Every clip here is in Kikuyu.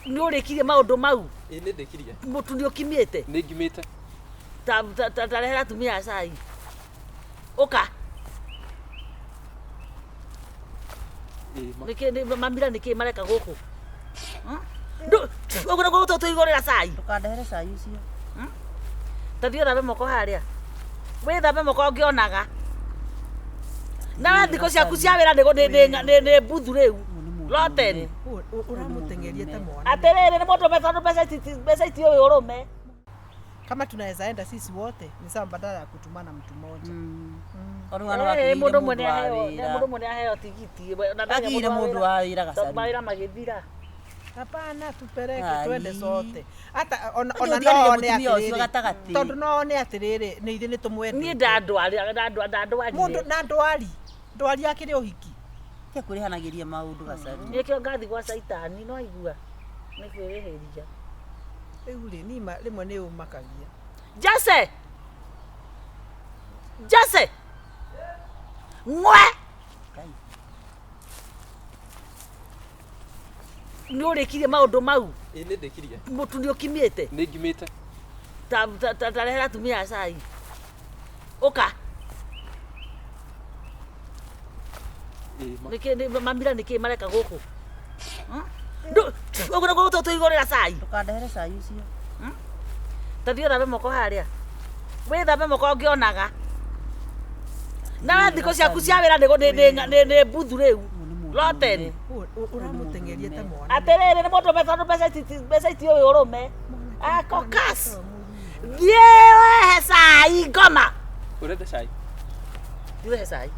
Nĩ ũrĩkirie maũndũ mau? Ĩĩ nĩ ndĩkirie. Mũtu nĩ ũkimĩte? Nĩ ngimĩte. Ta rehera atumia a cai. Ũka. Ĩĩ ma. Nĩkĩ mamira nĩkĩ mareka gũkũ? Ũguo nĩguo tũigũrĩra cai. Ndũkandehere cai ũcio. Ta thiĩ ũthambe moko harĩa. Wĩthambe moko ngĩonaga. Nawe thikũ ciaku cia wĩra nĩ mbuthu rĩu. Rotten. Ũramũteng'eria ta mwana. Atĩrĩrĩ, nĩ mũndũ tondũ mbeca itiũĩ ũrũme. Kama tunaweza enda sisi wote ni sawa badala ya kutumana mtu mmoja. Eh, mũndũ ũmwe nĩaheo, mũndũ ũmwe nĩaheo tigiti. Na ndarĩ Akiire mũndũ wa wĩra Tondũ gacaru. mawĩra magĩthira. Hapana, tupeleke Ai. twende sote. Hata ona Ũthiĩ ona ũtiganĩrie no one mũtumia ũcio atĩrĩrĩ. gatagatĩ. Tondũ no one atĩrĩrĩ, nĩ ithuĩ nĩ tũmwendete. Niĩ ndandwarire. Mũndũ na ndwari. Ndwari akĩrĩ ũhiki. Tiga kwĩrĩhanagĩria maũndũ gacaru. Nĩkĩo ngathi gwa caitani no aigua nĩ kwĩrĩhĩria. Rĩu rĩ, niĩ rĩmwe nĩ ũmakagia. Jesse! Jesse! Ng'we! Ngai. Nĩ ũrĩkirie maũndũ mau? Ĩĩ nĩ ndĩkirie. Mũtu nĩ ũkimĩte? Nĩ ngimĩte. Ta rehera atumia a cai. Ũka. Ĩĩ ma. Nĩkĩ mamira nĩkĩ mareka gũkũ? Ũguo nĩguo tũigũrĩra cai. Ndũkandehere cai ũcio. Ta thiĩ ũthambe moko harĩa. Wĩthambe moko ngĩonaga. Nawe thikũ ciaku cia wĩra nĩ mbuthu rĩu. Rotten. Ũramũteng'eria ta mwana. Atĩrĩrĩ, nĩ mũndũ tondũ mbeca itiũĩ ũrũme. Akokas. Thiĩ ũrehe cai ngoma. Ũrenda cai? Thiĩ ũrehe cai.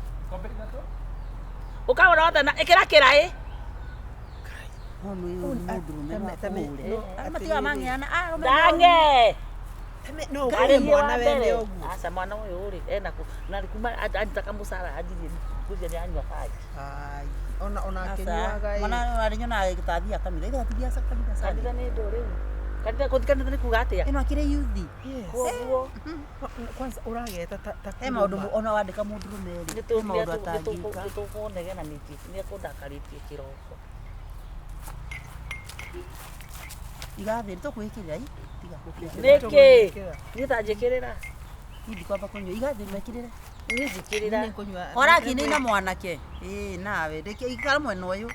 Ũkagũra wothe na ĩkĩra kĩraĩ. No nĩ mũndũrũme no akũhũre. No, Arĩa matigaga mang'eana, arũme Ndang'e. No Ngarĩ ũkore mwana wa wene mbere. ũguo. Aca mwana ũyũ rĩ ena kũ na kuma anyita kamũcara anjirie ngwĩciria nĩ anyua bangi. Ai, ona ona Aca, akĩnyuaga ĩ. mwana arĩ nyonaga gĩtathiaga kanitha, ithe gatithiaga kanitha Sunday. Kanitha nĩ ndũ rĩu. Kanitha gũthiĩ kanitha nĩ kuga atĩa? Ĩno akĩrĩ yuthi. Yes. Koguo Kwanza ũrageta ta He maũndũ kũrũma. ona wandĩka mũndũrũme rĩ, he maũndũ atangĩka. nĩtũkũnegenanĩtie nĩekũndakarĩtie kĩroko. Iga thĩ, nĩtũkwĩkĩrĩra ĩ, tiga. Nĩkĩ? Niĩ ta njĩkĩrĩra. Niĩ ndikwamba kũnyua, iga thĩ mekĩrĩre. Niĩ njĩkĩrĩra. Nĩ ngũnyua- Ũrakĩinaina mwanake. Ĩĩ nawe, reke ikara mwena ũyũ.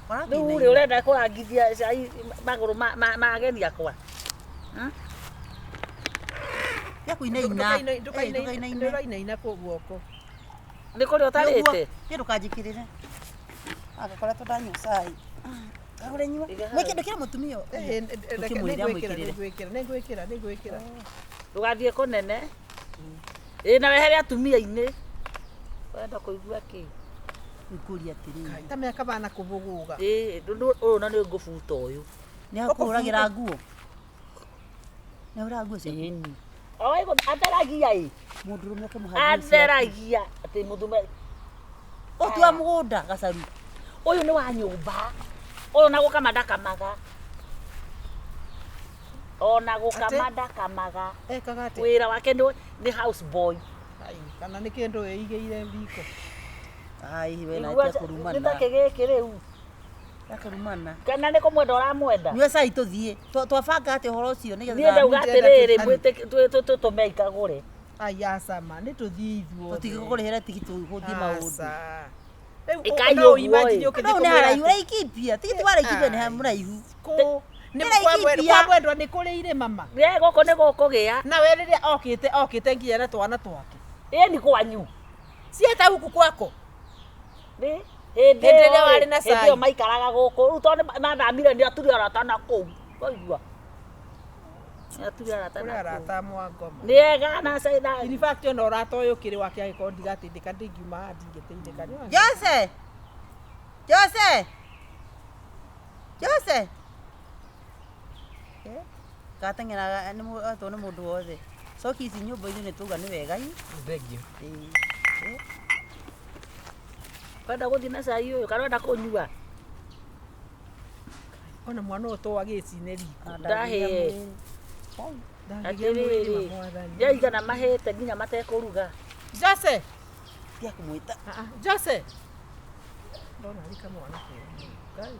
Rĩu rĩ ũrenda kũrangithia cai magũrũ ma ageni akwa? Ya kũinaina. Ndũkainaine. Ndũrainaina kũ guoko. Nĩ kũrĩa ũtarĩte? Niĩ ndũkanjĩkĩrĩre. Agakoretwo ndanyua cai. Kagũre nyua. Iga hau. Mwĩkĩ ndũkĩre mũtumia ũyũ. Eh, reke- Ũkĩmwĩre nĩngwĩkĩra, amwĩkĩrĩre. nĩngwĩkĩra, nĩngwĩkĩra, nĩngwĩkĩra. Ndũgathiĩ kũnene. Ĩĩ na wehere atumia-inĩ. Ũrenda kũigua kĩ? Ngũria atĩrĩrĩ. Ta mĩaka bana kũbũgũga. Ĩĩ ũyũ na nĩ ngũbuta ũyũ. Nĩ akũhũragĩra nguo. Nĩ ahũraga nguo ciaku. Ĩni. O atheragia ĩ. Mũndũrũme ũkĩmũhe nguo ciaku. Atheragia atĩ mũndũrũme Ũyũ ti wa mũgũnda gacaru. ũyũ nĩ wa nyũmba. Ũyũ na gũkama ndakamaga. Ona gũkama Atĩ? ndakamaga. Ekaga atĩa? Wĩra wake nĩ house boy. Ai, kana nĩ kĩndũ ĩigĩire riko. Ai we na Igua- tia kũrumana. Nĩ ta kĩgĩkĩ rĩu. Tia kũrumana. Kana nĩ kũmwenda ũramwenda? Nyua cai tũthiĩ. Twabanga atĩa ũhoro ũcio nĩgetha Niĩ ndauga Ndĩrenda atĩrĩrĩ tũthiĩ. tũtũme ikagũre. Ai, aca ma, nĩ tũthiĩ ithuothe. tũtigũkũrĩhĩra tigiti ũgũthiĩ maũndũ. Aca. Rĩu Ĩkai no ũguo, imagine ĩ. ũkĩthiĩ No nĩ kũmwĩra haraihu atĩ- Laikipia. Tigiti wa Laikipia nĩ Ai. mũraihu. Kũ? Nĩ Nĩ kwa mwendwa- Laikipia. kwa mwendwa nĩ kũrĩ irĩma ma. Nĩ gũkũ nĩ gũkũgĩa. Nawe rĩrĩa okĩte okĩte nginya na twana twake. Ĩni kwanyu. Cieta huku kwako. Nĩ hĩndĩ Hĩndĩ ĩrĩa ĩyo warĩ na hĩndĩ cai. ĩyo maikaraga gũkũ. Rĩu tondũ nĩ mathamire nĩ aturi arata na kũu. Waigua? Nĩ aturi arata Kũrĩ na kũu. arata mwa ngoma. Nĩ ega na cai na In fact ona ũrata ũyũ ũkĩrĩ wake angĩkorwo ndigateithĩka ndingiuma haha ndingĩteithĩka. Nĩ wona? Jose! Jose! Jose! Eh, Gateng'eraga nĩ atwo nĩ mũndũ wothe. Coki ici nyũmba ithuĩ nĩ twauga nĩ wega i. Thengiũ. Ĩĩ. Wenda gũthiĩ na cai ũyũ kana ũrenda kũnyua? Ona mwana ũyũ to agĩcine riko. Ndahĩe. Ndangĩgĩa mwĩrĩ Atĩrĩrĩ. wa mwathani. Nĩaigana mahĩte nginya matekũruga. Jose! Tiga kũmwĩta. Ah, ah, Jose! Ndona arĩ kamwana kega mũno. Ngai.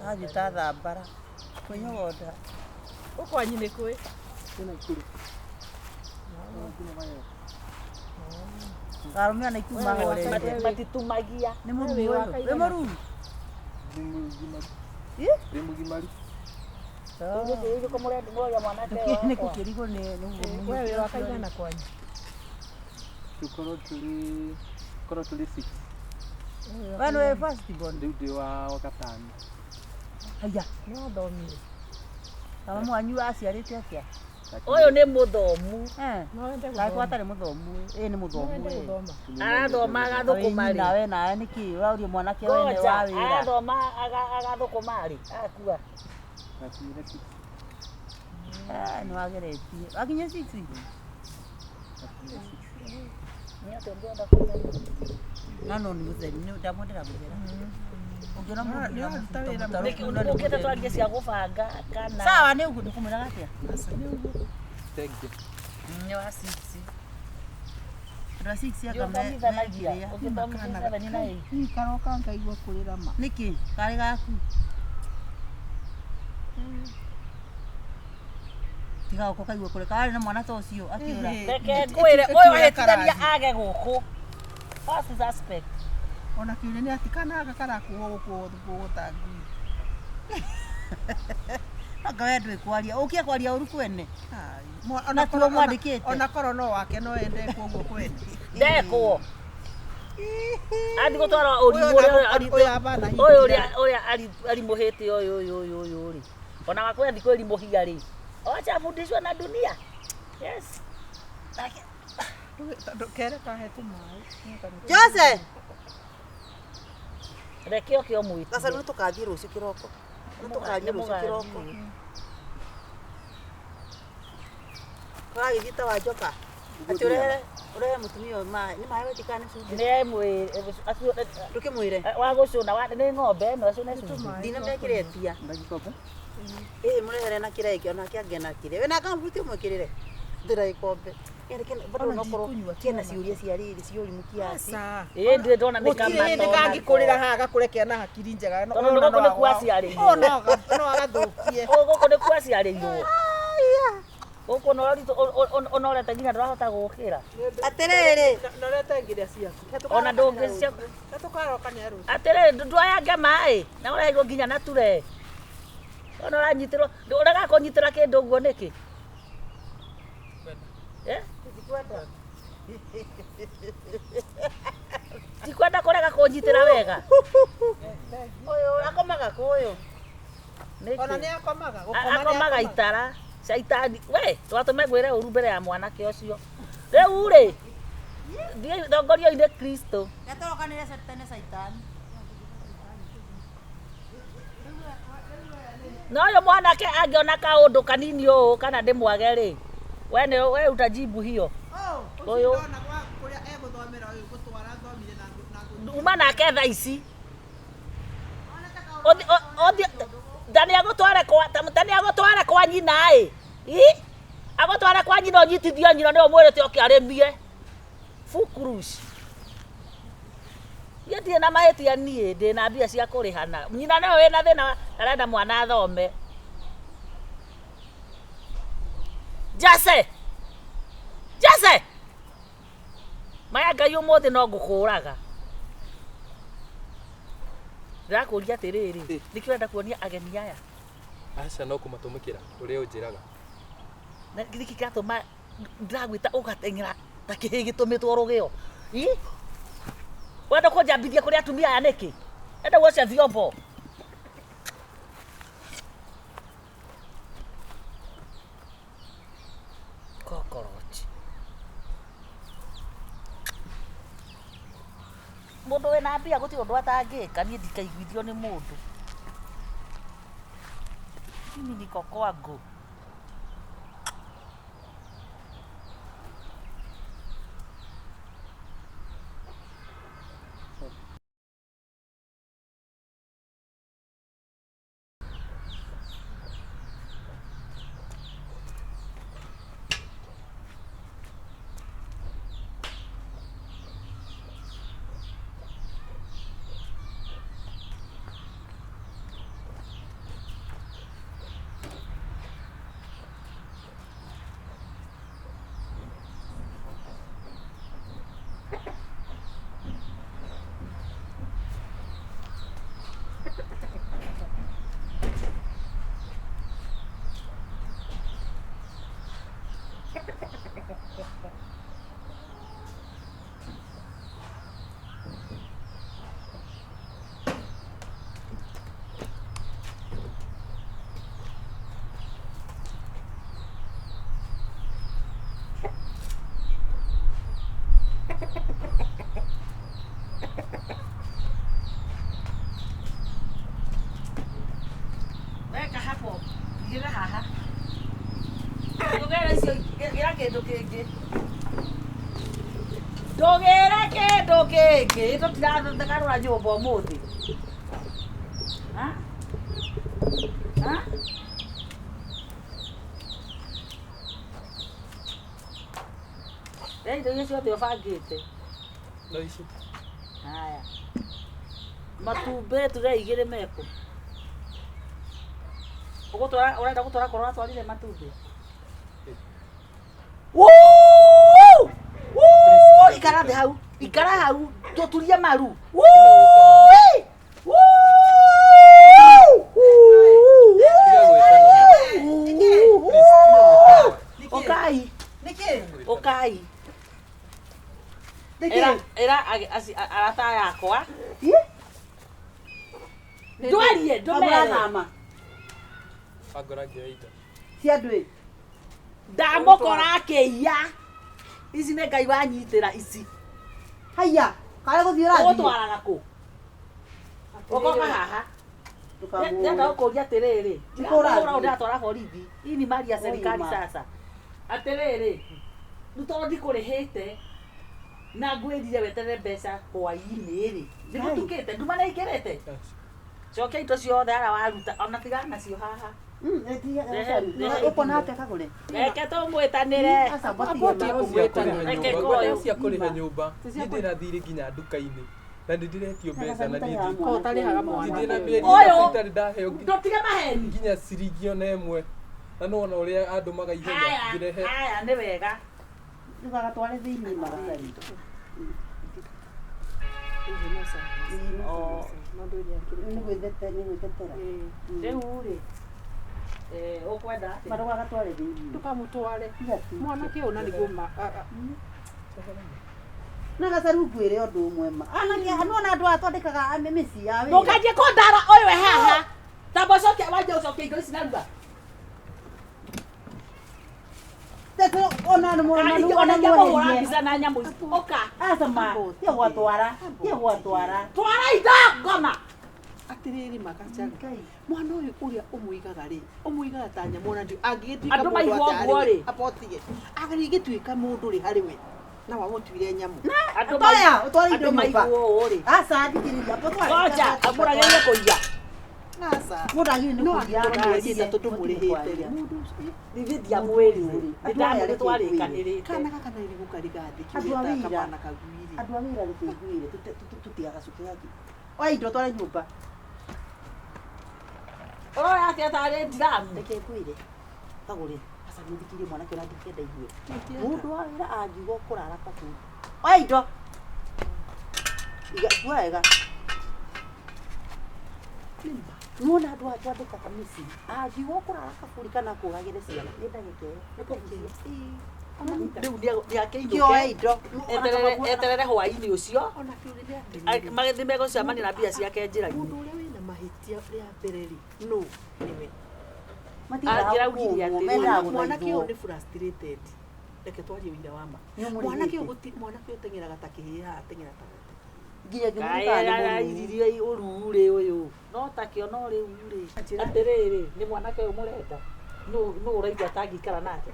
Athiĩ ta thambara. Kwĩnyogonda. Gũkũ wanyu nĩ kwĩ? Arũme ona ikuma horeire. Matitumagia. Nĩ mũruru ũyũ. Wĩ mũruru? Ndĩ mũgimaru. Nĩ kũkĩrigwo nĩ We wĩ wa kaigana kwanyu? Tũkorwo tũrĩ korwo tũrĩ 6. We nĩwe first born? Rĩu ndĩ wa gatano. Haya. Nĩ wathomire? Na mamu wanyu aciarĩte atĩa? Ũyũ nĩ mũthomu. Eh. No wende Kaĩ gũthoma? kwatarĩ mũthomu? Ĩ nĩ No mũthomu wende ĩ. gũthoma? Arathoma agathũkũma rĩ. Nawe nawe nĩkĩ ũraũria mwanake wene Ngoja, wa wĩra? arathoma agathũkũma rĩ, akua. Nakinyire 6. Eh, nĩ wageretie. Wakinya 6? Nakinyire 6. Nĩ atĩa ũngĩenda kũmenya? No no nĩ mũtheri, nĩ ndamwendera gũthera. Ũngĩona mũndũ Nĩ wĩna waruta mũbuto wĩra mũtarũku, Nĩkĩ no nĩ ũkĩte mũtheru. twarie cia gũbanga kana Sawa nĩ ũguo ndĩkũmwĩraga atĩa? Aca nĩ ũguo. Thengiũ. Nĩ wa 6. Andũ a 6 anga Nĩũthomithanagia, mekĩrĩa. ũngĩthomithia 7 na 8. Hihi karoka ngaigua kũrĩra ma. Nĩkĩ? Karĩ gaku? Tiga gũka kaigua kũrĩra. Karĩ na mwana ta ũcio akĩũra. Ĩhĩ. Reke ngwĩre ũyũ ahĩtithania karathi. age gũkũ. First suspect. Ona kĩũria nĩ atĩ kana gaka karakuo gũkũ gũkũ ta ngui. Anga we ndũĩ kwaria. Ũkie kwaria ũru kwene. Ai, Na tiwe mwandĩkĩte? Ona korwo no wake no ende kuo kwene. Ndekwo. Athi gũtwara ũrimũ Ũyũ ũrĩa ũyũ abana ũyũ ũrĩa ũrĩa arimũhĩte ũyũ ũyũ ũyũ ũyũ rĩ. Ona wakwa athi kwĩrimũhia rĩ. Wacha afundishwe na dunia. Yes. Kere kahe tũmaĩ. Jose! Reke oke ũmwĩtie. Gacaru nĩ tũkathiĩ rũciũ kĩroko. Nĩ tũkathiĩ rũciũ kĩroko. Karagĩthiĩ ta wa njoka. Atĩ ũrehere ũrehere mũtumia ũyũ maĩ. Nĩ maĩ wetika nĩ cumbĩ? Nĩ acio Ndũkĩmwĩre. wa gũcũna nĩ ng'ombe ĩno acũne cumbĩ. Ndinamekĩre tia. Na gĩkombe? Ĩ mũrehere na kĩrĩa gĩkĩ onake angĩ na kĩrĩa. We na kambuti ũmwĩkĩrĩre. Ndĩra gĩkombe. Bado Ona onokorwo ndikũnyua kĩna kĩona. ciũria cia rĩrĩ cia ũrimũ kiasi. Aca. Ĩ ndirĩ ndona nĩ Gũtirĩ hĩndĩ kangĩkũrĩra haha gakũre kena hakiri njega. Tondũ nĩ gũkũ nĩ kwaciarĩirwo. Ũyũ no agathũkie. Gũkũ nĩ kwaciarĩirwo. Gũkũ ũnorete nginya ndũrahota gũkĩra. Atĩrĩrĩ. Norete ngĩrĩa ciaku. Ona ndũngĩ Tũkarokania rũciũ. Atĩrĩrĩ ndwayange maĩ na ũraheirwo nginya na ture. Ona ũranyitĩrwo ũrega kũnyitĩra kĩndũ ũguo nĩkĩ? Eh? Tikwenda kũrega kũnyitĩra wega. Ũyũ akomaga kũ ũyũ? Ona Nĩkĩ? nĩ akomaga. Gũkoma nĩ Akomaga itara. Caitani. We, twatũme ngwĩre ũru mbere ya mwanake ũcio. Rĩu rĩ, thiĩ thongorio-inĩ Kristo. Gatorokanĩre tene caitani. Na ũyũ mwanake angĩona kaũndũ kanini ũũ kana ndĩmwage rĩ, we nĩ we utajibu hiyo. Ũyũ Ndona gwa kũrĩa egũthomera ũyũ gũtwara thomire na uma nake thaa ici. Tani agũtware kwa tani agũtware kwa nyina ĩ. Ĩ? Agũtware kwa nyina ũnyitithio nyina nĩwe ũmwĩrĩte oke arĩmie. Fukurush. Niĩ ndirĩ na mahĩtia niĩ ndĩ na mbia cia kũrĩhana. Nyina nĩwe wĩna thĩna arenda mwana athome. Jase! Jase! Maya Ngai ũmũthĩ no ngũkũraga. Ndĩrakũria atĩrĩrĩ, Ĩ. nĩkĩ ũrenda kuonia ageni aya? Aca no kũmatũmĩkĩra ũrĩa ũnjĩraga. Na nĩkĩ kĩratũma ndĩragwĩta ũgateng'era ta kĩhĩ gĩtũmĩtwo rũgĩo? Ĩ? Wenda kũnjambithia kũrĩ atumia aya nĩkĩ? Enda uoshe vyombo. Cockroach. Mũndũ wĩna mbia gũtirĩ ũndũ atangĩka, niĩ ndikaiguithio nĩ mũndũ. Mimi niko kwangu. Ĩkĩra haha. Ndũgĩre icio gĩra kĩndũ kĩngĩ. Ndũgĩre kĩndũ kĩngĩ tũtiragarũra nyũmba ũmũthĩ. Ha? Ha? Rĩa indo iria ciothe ũbangĩte. No ici. Haya. Matumbĩ turee igĩrĩ mekũ. Ũgũtwara ũrenda gũtwara korwo ũratwarire matumbĩ? Wuu! Wuu! Ikara thĩ hau. Ikara hau. Tũturie maru. Wuu! Wuu! Wuu! Tiga gwĩtana ma. Please, tiga gwĩtana ma. Ũkai. Nĩkĩ? Ũkai. Nĩkĩ? Ĩra ĩra arata yakwa. Ndwarie ndũmere. Kamũrathama. Wangora ngĩoya indo. Cia andũ ĩ. Ndamũkora akĩiya. Ici nĩ Ngai wanyitĩra ici. Haiya, karĩ gũthiĩ ũrathiĩ. Ũgũtwaraga kũ? Ũgoka haha. Ndũkamũhũre. Ndenda gũkũria atĩrĩrĩ. Nĩkũ ũrathiĩ? Ndĩramũhũra ndĩratwara borithi. Hii ni mali ya serikali Ũima. sasa. Atĩrĩrĩ, rĩu tondũ ndikũrĩhĩte na ngwĩrire weterere mbeca hwaĩ-inĩ rĩ, nĩgũtukĩte, nduma nĩ ĩingĩrĩte. Cokia indo ciothe harĩa waruta, ona tigana nacio haha. Rehe Ũkuona atĩa kagũre? Reke tũmwĩtanĩre. Aca, mbatige Cia kũrĩha Reke nyũmba. koyo. Ngwenda cia kũrĩha nyũmba. Niĩ ndĩrathire nginya nduka-inĩ. Na nĩ ndĩretio mbeca na niĩ Ko ũtarĩhaga mwana. ndirĩ na mĩeri Ũyũ. ĩtatũ itarĩ ndaheo Ndũtige maheni. nginya ciringi ona ĩmwe. Na nĩwona ũrĩa andũmaga ihenya Haya, ngĩrehe. haya nĩ wega. Ndũgagatware thĩinĩ magacaria. Oh. Nĩ gwĩtetera. Rĩu rĩ, ũkwenda atĩa? Marũgagatware thĩinĩ. Ndũkamũtware. Tiga tu. Mwanake ũyũ na nĩguo ma Na gacaru ngwĩre ũndũ ũmwe ma. Anake nĩwona andũ aya twandĩkaga mĩciĩ ya wĩra. Ndũkanjie kũndara ũyũ e haha. Tamba ũcoke wanje ũcoke indo ici narua. Tete ona nĩ mwana Ona ona ingĩkũhũra mweherie. mbica na nyamũ ici. Ũka. Aca ma, tiga gwatwara, tiga gwatwara. Twara indo ngoma. Atĩrĩrĩ magacaru. Ngai. Mwana ũyũ ũrĩa ũmũigaga rĩ, ũmũigaga ta nyamũ ona ndiũ angĩgĩtuĩka Andũ mũndũ maigua atĩa ũguo harĩ we, rĩ. abotige. Angĩgĩtuĩka mũndũ rĩ harĩ we na wamũtuire nyamũ. Andũ Toya, ũtware indo andũ nyũmba. maigua ũũ rĩ. Aca thikĩrĩria, ũtware. Ngoja, mũrageria kũiya. Aca. Mũndũ agĩrĩire nĩ No kũiya angĩkorwo mĩeri arie, ĩtatũ ndũmũrĩhĩte rĩ, mũndũ ũcio Ithuĩ ndiamwĩrire. Andũ aya reke Nĩtwarĩkanĩrĩte. kana gaka na irigũ karĩ gathĩ Andũ a kiugĩte wĩra. kamwana kaguirĩ. Andũ a wĩra reke ngwĩre, tũtigaga cuki gaki. Oya indo ũtware nyũmba. Ũroya atĩa tarĩ ndiramu? Reke ngwĩre, kagũre. Aca nĩũthikĩrie mwanake ũrĩa ndingĩenda igue. Mũndũ wa wĩra angiuga ũkũrara kaburi. Oya indo. Iga, kua wega. Nĩwona andũ aya twandĩkaga mĩciĩ, angiuga ũkũrara kaburi kana akũragĩre ciana, nĩ ndagĩka ĩyo. Rĩu nĩakĩinũke. Kĩoe indo. Eterere hwaĩ-inĩ ũcio. Ona kĩũria nĩ atĩrĩrĩ, Magĩthiĩ megũcemania na mbia ciake njĩra-inĩ. mũndũ ũrĩa wĩna mahĩtia rĩa mbere rĩ, nũ nĩwe. Matindaga Angĩraugire kũũmwo, atĩrĩrĩ. mendaga Mwanake ũyũ gũthaithwo. nĩ frustrated. Reke twarie ũira wa ma. Nĩũmũrĩhĩte. Mwanake ũyũ mwanake ũyũ teng'eraga ta kĩhĩĩ haha teng'era ta gata. Nginya ngĩmũrutaga nĩ mũruu. Kaĩrairie ũruu-rĩ ũyũ no takĩo no rĩu rĩ atĩrĩrĩ nĩ mwanake ũyũ mũrenda nũ ũraigua atangĩikara nake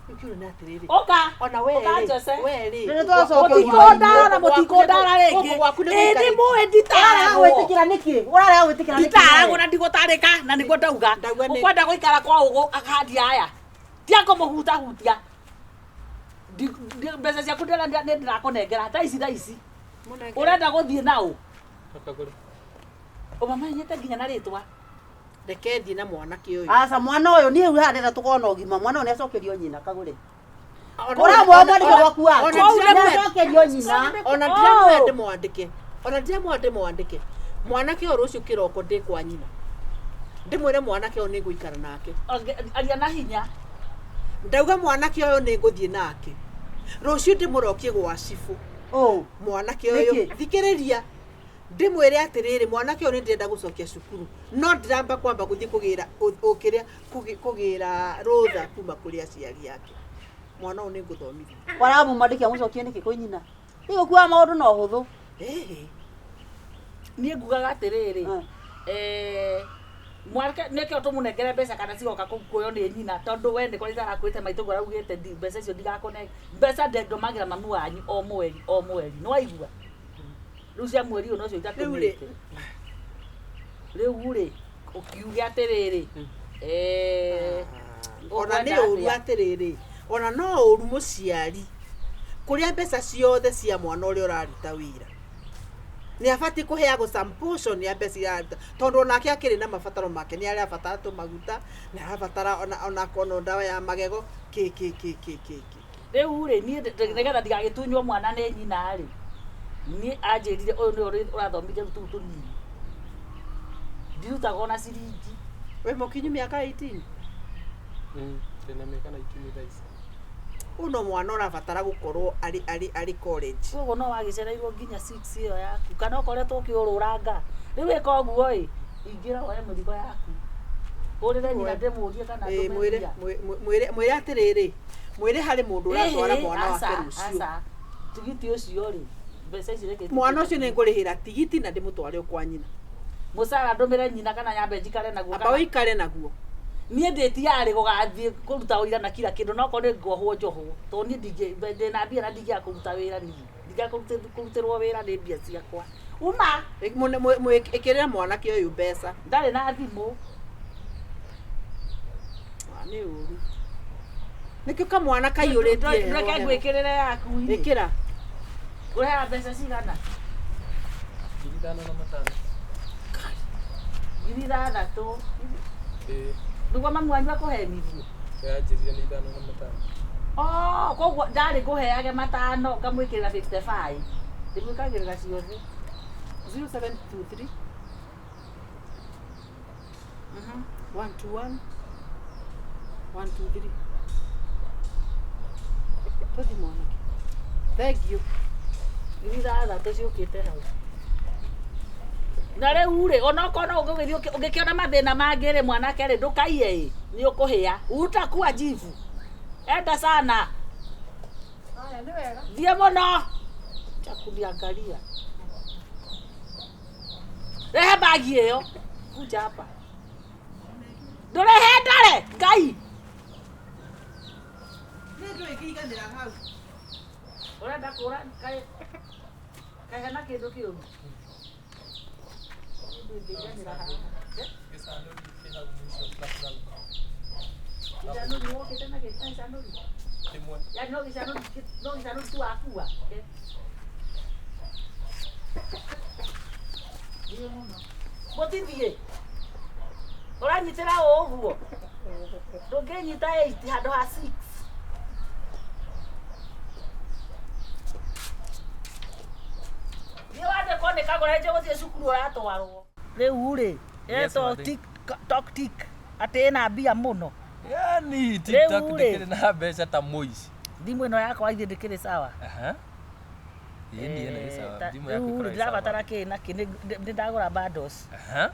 Rĩu kĩũria nĩ atĩrĩrĩ. ũka Ona we ũka rĩ, Jose we rĩ. Rĩrĩ twacoka mũtikũndara mũtikũndara rĩngĩ Gũkũ gwaku nĩ ĩ nĩ gũikarĩte. mũĩ Ũrarega nditaragwo gwĩtĩkĩra nĩkĩ? Ũrarega gwĩtĩkĩra nĩkĩ? nditaragwo na ndigũtarĩka na nĩguo ndauga Ndauga nĩ- ũkwenda gũikara kwa ũgũ akandi aya tiakũmũhutahutia mbeca ciaku nĩ ndĩrakũnengera thaa ici thaa ici Mũnengere. ũrenda gũthiĩ naũ Kagũre. ũmamenyete nginya na rĩtwa Reke thiĩ na mwanake ũyũ. Aca mwana ũyũ niĩ rĩu haha ndĩrenda tũkorwo na ũgima mwana ũyũ nĩacokerio nyina kagũre. Ona- Ũramwona mwandĩke gwaku wake. ona ndiramwenda- Nĩacokerio nyina. ona ndiramwenda ndĩmwandĩke ona ndiramwenda ndĩmwandĩke mwanake ũyũ rũciũ kĩroko ndĩ kwa nyina ndĩmwĩre mwanake ũyũ nĩngũikara nake Aria na hinya ndauga mwanake ũyũ nĩngũthiĩ nake rũciũ ndĩmũrokie gwa cibũ Ũ. mwanake ũyũ Nĩkĩ? thikĩrĩria ndĩmwĩre atĩrĩrĩ mwanake ũyũ nĩndĩrenda gũcokia cukuru no ndĩramba kwamba gũthiĩ kũgĩra ũkĩrĩa kũgĩra rũtha kuma kũrĩ aciari ake mwana ũyũ nĩngũthomithia Waramũmwandĩke amũcokie nĩkĩ kwĩ nyina? Rĩu ũkuaga maũndũ na ũhũthũ. Ĩhĩ. niĩ ngugaga atĩrĩrĩ Ah. Mwanake nĩkĩo tũmũnengere mbeca kana cigoka kũkuoyo nĩ nyina tondũ we nĩ kũrĩ arakwĩte maitũ guo araugĩte mbeca icio ndigakũne mbeca ndũmagĩra mamu wanyu o mweri o mweri nĩ waigua rĩu cia mweri ũyũ nocio Rĩu rĩ- itatũmĩte rĩu rĩ ũkiuge atĩrĩrĩ eh, Ona nĩ ũkwenda ũru atĩa? atĩrĩrĩ, ona no ũru mũciari kũrĩa mbeca ciothe cia mwana ũrĩa ũraruta wĩra. Nĩ abatiĩ kũheagwo some portion ya mbeca iria araruta tondũ onake akĩrĩ na mabataro make, nĩ arabatara tũmaguta, nĩ arabatara ona ona ndawa ya magego, kĩ kĩ kĩ kĩ kĩ kĩ. Rĩu rĩ niĩ nĩgetha ndigagĩtunywo mwana nĩ nyina rĩ, niĩ anjĩrire ũyũ nĩwe ũrathomithia rĩu tũu tũnini, ndirutaga ona ciringi. Wĩ mũkinyu mĩaka 18? Ndĩna mĩaka 19 thaa ici. Ũyũ no mwana ũrabatara gũkorwo arĩ arĩ arĩ college. Koguo no wagĩcereirwo nginya 6 ĩyo yaku kana ũkoretwo ũkĩũrũranga. Rĩu ĩka ũguo ĩ, ingĩra woe mĩrigo yaku, hũrĩre nyina ndĩmũrie kana Ĩĩ, ndũme mwĩre mbia. mwĩre mwĩre atĩrĩrĩ, mwĩre harĩ mũndũ ũratwara Ĩhĩ, mwana wake aca, rũciũ. aca. Tigiti ũcio rĩ, mbeca ici reke Mwana ũcio nĩ ngũrĩhĩra tigiti na ndĩmũtware o kwa nyina. Mũcara ndũmĩre nyina kana nyambe njikare naguo Amba kana ũikare naguo. Niĩ ndĩ tayarĩ gũgathiĩ kũruta ũira na kila kĩndũ no korwo nĩ ngohwo njohwo tondũ niĩ ndĩna mbia na ndingĩaga kũruta wĩra niĩ ndingĩaga kũrutĩrwo wĩra nĩ mbia ciakwa uma. Ĩkĩrĩra mwanake ũyũ mbeca. Ndarĩ na thimũ. Ah, nĩ ũru. Nĩkĩo kamwana kaiyũrĩtie heho Reke heho. ngwĩkĩrĩre yaku ĩ. Ĩkĩra. Ũrehaga mbeca cigana? 5,500. 6,000. Ĩĩ. Nĩguo mamu wanyu akũhenirie? Yanjĩrire nĩ 5 na 5. Oh, koguo ndarĩ ngũheage 5 ngamwĩkĩrĩra 55 ndĩmwĩkagĩrĩra ciothe. 0723 121 123. Tũthi mwanake. Thank you. 6,000 ciũkĩte hau. Na rĩu rĩ, onokorwo no ũngĩgĩthiĩ ũngĩkĩona mathĩna mangĩ rĩ, mwanake rĩ, ndũkaiye ĩ, nĩ ũkũhĩa. Utakuwa jivu. Enda sana. Haya, nĩ wega. Thiĩ mũno. Acha kuniangalia. Rehe bagi ĩyo. Kuja hapa. Ndũrehe ndare, Ngai. Nĩ ndũĩ kĩiganĩra hau. Ũrenda kũra kaĩ kaĩ hena kĩndũ kĩũru? Kĩndũ ĩngĩiganĩra haha. Gĩcanũri kĩ hau mũico na tũthanũka. Gĩcanũri wokĩte na gĩcanũri? Kĩmwe. Yaani no gĩcanũri no gĩcanũri tu wakua. Thiĩ mũno. Mũtithiĩ. Ũranyitĩra ũ ũguo? Ndũngĩnyita 8 handũ ha 6. Thiĩ wandĩkwo nĩ kagũre nje gũthiĩ cukuru ũratwarwo. Rĩu rĩ, Yes, ĩtwo Mathi. TikTok tik atĩ ĩna mbia mũno. Yani TikTok Rĩu rĩ. ndĩkĩrĩ na mbeca ta mũici. Thimũ ĩno yakwa ithe ndĩkĩrĩ sawa. Aha. Ĩĩ niĩ ĩno ĩ sawa. Thimũ yaku Rĩu rĩ ĩkoragwo ĩ sawa. ndĩrabatara kĩ na kĩ nĩ ndagũra bundles. Aha.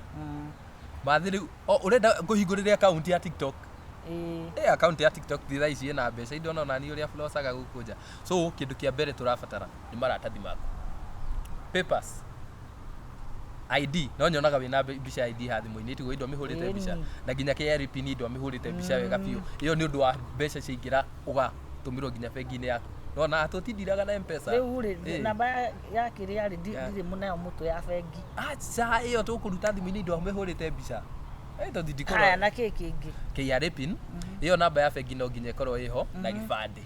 Mathi rĩu ũrenda ngũhingũrĩre account ya TikTok? Ĩĩ. Ĩ account ya TikTok thaa ici ĩna mbeca indona ona niĩ ũrĩa flosaga gũkũ nja. So kĩndũ kĩa mbere tũrabatara nĩ maratathi maku. Papers. ID no nyonaga wĩna mbica ya ID ha thimũ-inĩ tiguo indo mĩhũrĩte mbica Ĩni. na nginya KRA pin indo mĩhũrĩte mbica wega biũ ĩyo nĩ ũndũ wa mbeca ciaingĩra ũgatũmĩrwo nginya bengi-inĩ yaku nona tũtindiraga na mpesa. Rĩu rĩ Ĩ. namba ya kĩrĩa rĩ Ya. ndirĩ mũnayo mũtwe ya bengi. Aca ĩyo tũkũruta thimũ-inĩ indo mĩhũrĩte mbica. Ĩ tũtindikorwo Haya na kĩ kĩngĩ? KRA pin ĩyo namba ya bengi no nginya ĩkorwo ĩho na gĩbandĩ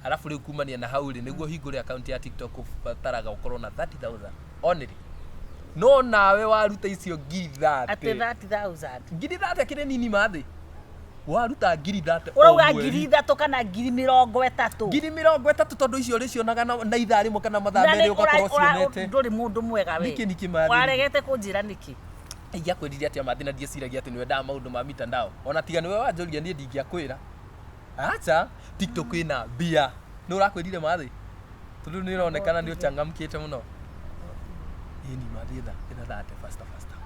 arabu rĩu kumania na hau rĩ nĩguo hingũre account ya TikTok ũbataraga ũkorwo na 30,000 only no nawe waruta icio ngiri Atĩ 30 30,000. 30,000 kĩrĩ nini mathĩ waruta 30,000 o Ũrauga mweri. 3,000 kana 30,000? 30,000 tondũ icio ũrĩcionaga na ithaa rĩmwe kana mathaa Na merĩ nĩ ũgakorwo cionete. ndũrĩ mũndũ mwega we. Nĩkĩ nĩkĩ Mathĩ? Waregete kũnjĩra nĩkĩ? Ingĩakwĩrire atĩa Mathĩ na ndieciragia atĩ nĩwendaga maũndũ ma mitandao ona tiga nĩwe wanjũria niĩ ndingĩakwĩra acha TikTok ĩna mbia nĩ ũrakwĩrire Mathĩ tondũ nĩ ũronekana nĩ ũchangamkĩte mũno. Ĩni Mathĩ etha ĩna thate faster faster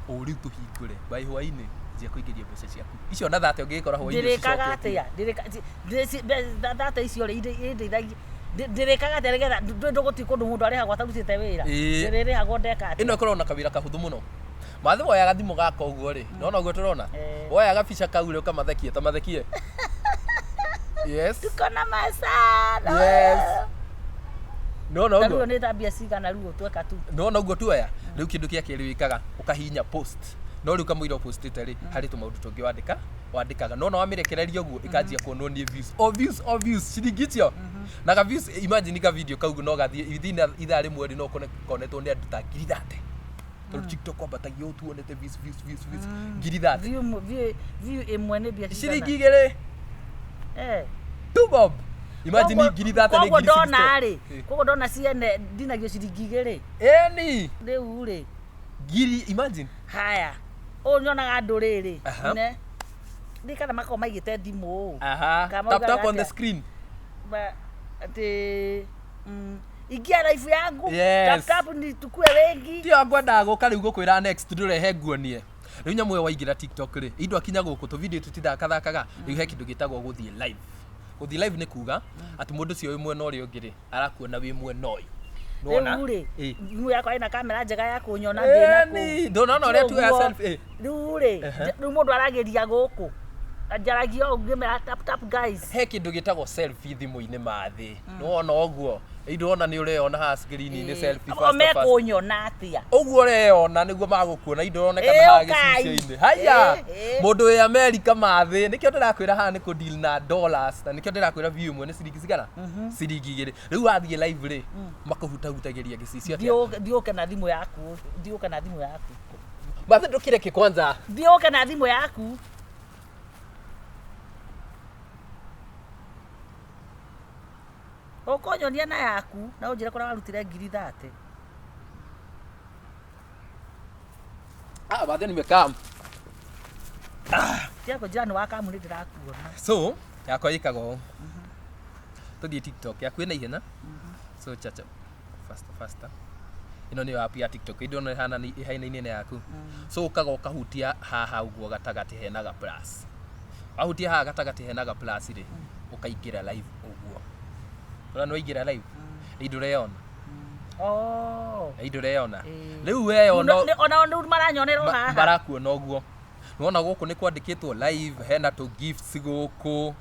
o rĩu tũhingũre by hwainĩ njia kũingĩria mbeca ciaku icio na thate ũngĩgĩkora hwainĩ Ndĩrĩkaga ũcicoketie. atĩa? Thate icio rĩ indeithagia ndĩrĩkaga atĩa nĩgetha ndũĩ ndũgũthiĩ kũndũ mũndũ arĩhagwo atarutĩte wĩra? Ĩĩ. Ndĩrĩrĩhagwo ndeka Ĩno atĩa? ĩkoragwo na kawĩra kahũthũ mũno. Mathĩ woyaga thimũ gaka ũguo rĩ, nona ũguo tũrona? Eh. Woyaga bica kau rĩ ũkamathekie, ta mathekie. Yes. Tuko na masana. Yes. Nona Ta rĩu ũguo? nĩ ta mbia cigana rĩu tweka tu. Nona ũguo tuoya? Rĩu kĩndũ kĩa kerĩ wĩkaga, ũkahihinya post. No rĩu kamũira ũpostĩte rĩ, harĩ tũmaũndũ tũngĩ wandĩka, wandĩkaga. Nona wamĩrekereria ũguo, ĩkanjia kuonwo nĩ views. O views, o views, ciringi icio. Na ga views, imagine ka video kau no gathiĩ, within ithaa rĩmwe rĩ, no ũkone konetwo nĩ andũ ta 30,000. Tondũ TikTok kwambatagia ũũ tuonete views, views, views, views, 30,000. View ĩmwe nĩ mbia cigana? Ciringi igĩrĩ. Eh. Two bob. Imagine Koguo- 30,000 nĩ koguo ngiri ndona 60. rĩ, koguo ndona ciene ndinagio ciringi igĩrĩ. Ĩni. Rĩu rĩ, Ngiri, imagine. haya. Ũũ nyonaga andũ rĩrĩ. Aha. Ne. Ndĩ kana makoragwo maigĩte thimũ ũũ. Aha. Kama Tap tap ugaga on the atĩa? screen. Atĩ ingia live yangu. Yes. Tap tap ni tukue wengi. Tio ngwendaga gũka rĩu gũkwĩra next ndũrehe nguonie. Rĩu nyamũ ĩyo waingĩra TikTok rĩ, indo akinya gũkũ tũ video tũtithakathakaga, rĩu he kĩndũ gĩtagwo gũthiĩ live. Gũthiĩ live nĩ kuga atĩ mũndũ ũcio wĩ mwena ũrĩa ũngĩ rĩ, arakuona wĩ mwena ũyũ. Nĩwona? Rĩu rĩ, Ĩ. thimũ yakwa ĩna kamera njega ya kũnyona ndĩ na kũu. Ĩni, ndũnona ũrĩa tuoya Ũguo. selfie? Ĩ. Rĩu rĩ, Ehe. rĩu mũndũ arageria gũkũ. Njaragia ũũ ngĩmera tap tap guys. He kĩndũ gĩtagwo selfie thimũ-inĩ mathĩ. Nĩwona ũguo? Ĩ ndũrona nĩ ũreyona haha screen-inĩ selfie O faster faster. mekũnyona atĩa? Ũguo ũreyona nĩguo magũkuona indo ũronekana Ĩ, haha ũkai. gĩcicio-inĩ. Haya, Ĩ, ĩ. mũndũ wĩ Amerika mathĩ, nĩkĩo ndĩrakwĩra haha nĩ kũ deal na dollars, na nĩkĩo ndĩrakwĩra view ĩmwe nĩ ciringi cigana? Ciringi igĩrĩ. Rĩu wathiĩ live rĩ, makũhutahutagĩria gĩcicio atĩa? Thiĩ ũke na thimũ yaku. Thiĩ ũke na thimũ yaku. Mathĩ ndũkĩreke kwanza. Thiĩ ũke na thimũ yaku. Ũkũnyonia na yaku na ũnjĩre kũrĩa warutire 30,000. Ah, mathĩ nimekam. Tiga kũnjĩra nĩ wakamu nĩ ndĩrakuona. So, yakwa ĩkaga ũũ. Tũthiĩ TikTok, yaku ĩna ihenya. So chacha faster faster. Ĩno nĩyo app ya TikTok, ĩndĩ ĩhana ĩhainaine na yaku. So ũkaga ũkahutia haha ũguo gatagatĩ hena ga plus. Wahutia haha gatagatĩ hena ga plus rĩ, ũkaingĩra live ũguo. Ũrona nĩ waingĩra live? Ĩ ndũreyona? Oh. Ĩ ndũreyona? Ĩ. Rĩu weyona Ona rĩu maranyonera o haha. marakuona ũguo. Nĩwona gũkũ nĩ kwandĩkĩtwo live, hena tũ gifts gũkũ.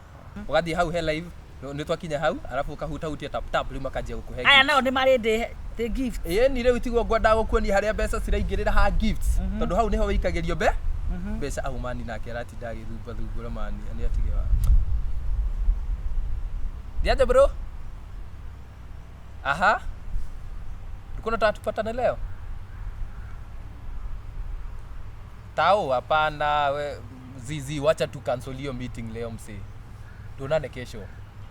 Ũgathiĩ hau he live, nĩ twakinya hau, arabu ũkahutahutia tap tap rĩu makanjia gũkũhe Aya gifts. nao nĩ marĩ ndĩ the gift. Ĩni rĩu tiguo ngwendaga gũkuonia harĩa mbeca ciraingĩrĩra ha gifts, tondũ hau nĩho wĩikagĩrio mbeca. Au mani nake aratinda agĩthumba thumbũra mani, nĩ atige wa. Niaje bro? Aha. Ulikuwa unataka tupatane leo? Tao hapana, we zizi wacha tu cancel hiyo meeting leo msee. Tuonane kesho.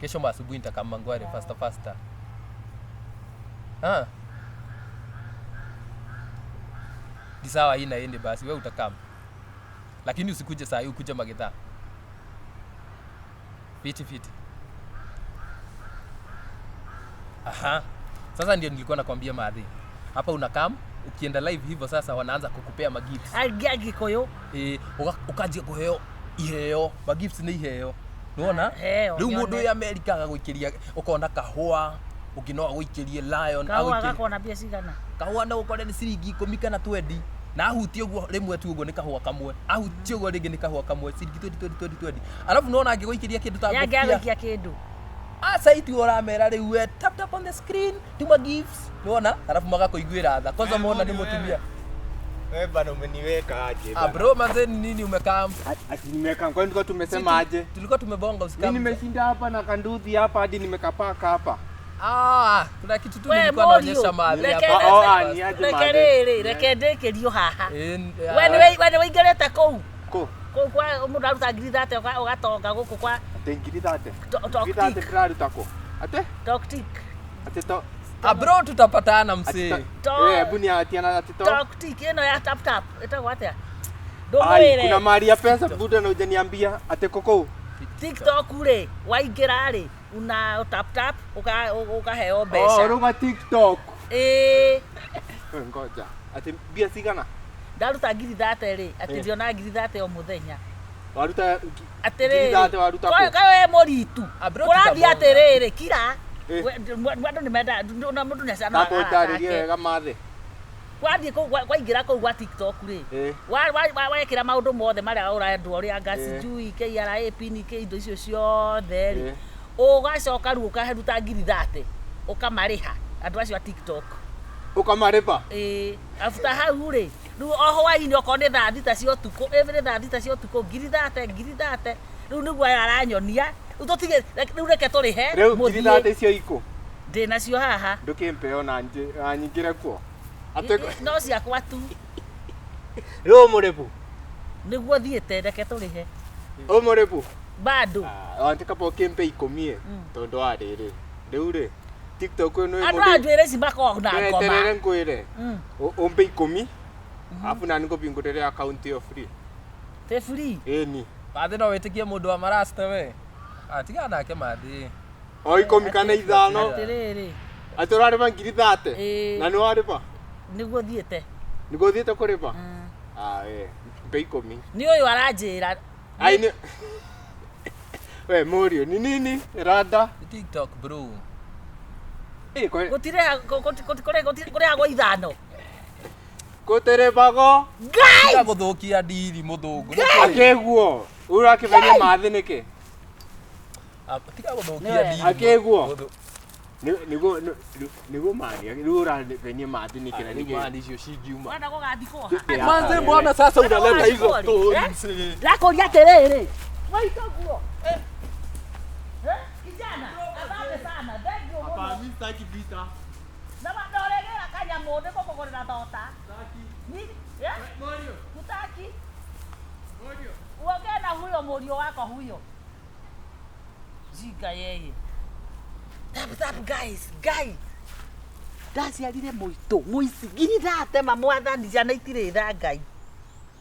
Kesho maasubuhi nitakama ngware faster faster. Ah. Ni sawa hii na ende basi we utakam. Lakini usikuje saa hii ukuje magedha. Fiti fiti. Aha. Sasa ndio nilikuwa nakwambia madhi. Hapa unakam ukienda live hivyo sasa wanaanza kukupea magifts. Angia Gĩkũyũ. Ĩ ũkanjia kũheo iheo, magifts nĩ iheo. Nĩwona? Heo, Rĩu mũndũ nyone. wĩ Amerika agagũikĩria ũkona kahũa, ũngĩ no agũikĩrie lion, Kahũa agũikĩrie gakoragwo na mbia cigana? kahũa no ũkore nĩ ciringi ikũmi kana twendi na ahutie ũguo rĩmwe tu ũguo nĩ kahũa kamwe ahutie ũguo rĩngĩ nĩ kahũa kamwe ciringi 20 20 20 20 arabu nĩwona angĩgũikĩria kĩndũ ta Yangĩ ngũbia agũikia kĩndũ. aca itu ũramera rĩu we tap tap on the screen tuma gifts nĩwona arabu magakũiguĩra tha kwanza mona nĩ mũtumia Wewe bana umeniweka aje ah bana. bro manze ni nini umekaa Ati nimeweka kwani tulikuwa tumesema aje? tulikuwa tumebonga Mimi usikam nimeshinda hapa na kanduthi hapa hadi nimekapaka hapa. ah kuna kitu tu We, nilikuwa Mũriũ, naonyesha madhi reke- hapa Oh, ah, ni aje Reke madhe. rĩrĩ, reke ndĩkĩrio haha. Eh, We nĩ wĩingĩrĩte kũu. Ko Kũu kwa mũndũ aruta 30,000 ũgatonga gũkũ kwa ate 30,000. Talk 30,000 tick. ndĩraruta kũ? Ate Talk tick. ate to ah bro tutapatana ate msee to. To- Eh, hebu ni atiana ate to. Talk tick ĩno ya tap tap ĩtagwo atĩa? Ai, Ndũmwĩre. kuna mahali ya pesa buda na hujaniambia ate koko. TikTok rĩ, waingĩra rĩ, una tap tap ũkaheo Oh, mbeca. urauga TikTok. Ĩĩ, Wewe ngoja. Ate mbia cigana? ndaruta 30,000 rĩ, atĩ Eh. ndĩona 30,000 o mũthenya. Waruta Atĩrĩrĩ, 30,000 waruta kũ? kaĩ we mũritu. Ah, bro, Kũrathiĩ tutabonga. atĩrĩrĩ, kira. Eh. We- Andũ nĩ menda, na mũndũ nĩ Tabo acanaga ndarĩrie wega mathe. Wathiĩ kũu waingĩra kũu gwa TikTok rĩ, Eh. wekĩra maũndũ mothe marĩa ũrendwo ũrĩa Eh. sijui KRA pin kĩ indo icio ciothe rĩ, Eh. ũgacoka rĩu ũkaruta ngiri 30 ũkamarĩha andũ acio a TikTok. Ũkamarĩba? Ĩĩ, after hau rĩ, rĩu o hwainĩ okorwo nĩ thaa 6 cia ũtukũ, every thaa 6 cia ũtukũ, ngiri 30, ngiri 30, rĩu nĩguo aya aranyonia, rĩu tũtige, rĩu reke tũrĩhe, Rĩu ngiri mũthiĩ. 30 icio ikũ? Ndĩ nacio haha. Ndũkĩmpe ona na nyingĩre kuo. Atĩ No ciakwa tu, rĩu ũmũrĩbu? nĩguo thiĩte, reke tũrĩhe. Ũmũrĩbu? Bado. Wante kaba ũkĩmpe 10 ĩ, tondũ wa rĩrĩ. Rĩu rĩ, TikTok ĩno ĩ Andũ mũndũ a njuĩrĩ ici makoragwo na ngoma. Weterere ngwĩre. Mm. Ũmpe 10, arabu nani ngũbingũrĩre account ĩyo free. Tĩ free. Ĩni. Mathĩ no wĩtĩkie mũndũ wa marasta we. Ah, tiga nake mathĩ. O 10 kana 5. Atĩrĩrĩ, Atĩ ũrarĩba ngiri 30? Ĩĩ. Na nĩ warĩba? Nĩguo thiĩte. Nĩguo ũthiĩte kũrĩba? Ah, ĩ. Mpe 10. Nĩ ũyũ aranjĩra. Ai nĩ We mũriũ ni nini? Rada. Nĩ TikTok bro. Ĩ kwe Kũrĩhagwo 5. Gũtĩrĩbago. Ngai! Tiga gũthũkia ndiri mũthũngũ. Akĩguo. Ũrakĩmenya mathĩ nĩkĩ? Ah, tiga gũthũkia Nĩ ndiri. Akĩguo. Mũthũ- Nĩguo nĩguo mani rĩu ũravenia mathĩ nĩkĩ na Rĩu nĩkĩ? mani icio cingiuma. Wenda gũgathikwo ha? Manze mbona sasa unaleta hizo stories? Ndakũria atĩrĩrĩ. Waita guo. Eh, kijana, asante sana. Thank you mũno. mimi sitaki vita. Na ndoregera kanyamũ nĩngũkũgũrĩra thota. Ni, eh? Hutaki? Uongee na huyo mũriũ wako huyo. Jinga yeye. Tap tap guys, guy. Ndaciarire mũitũ, mũici, ngiri ndatema mwathani ciana itirĩ tha Ngai.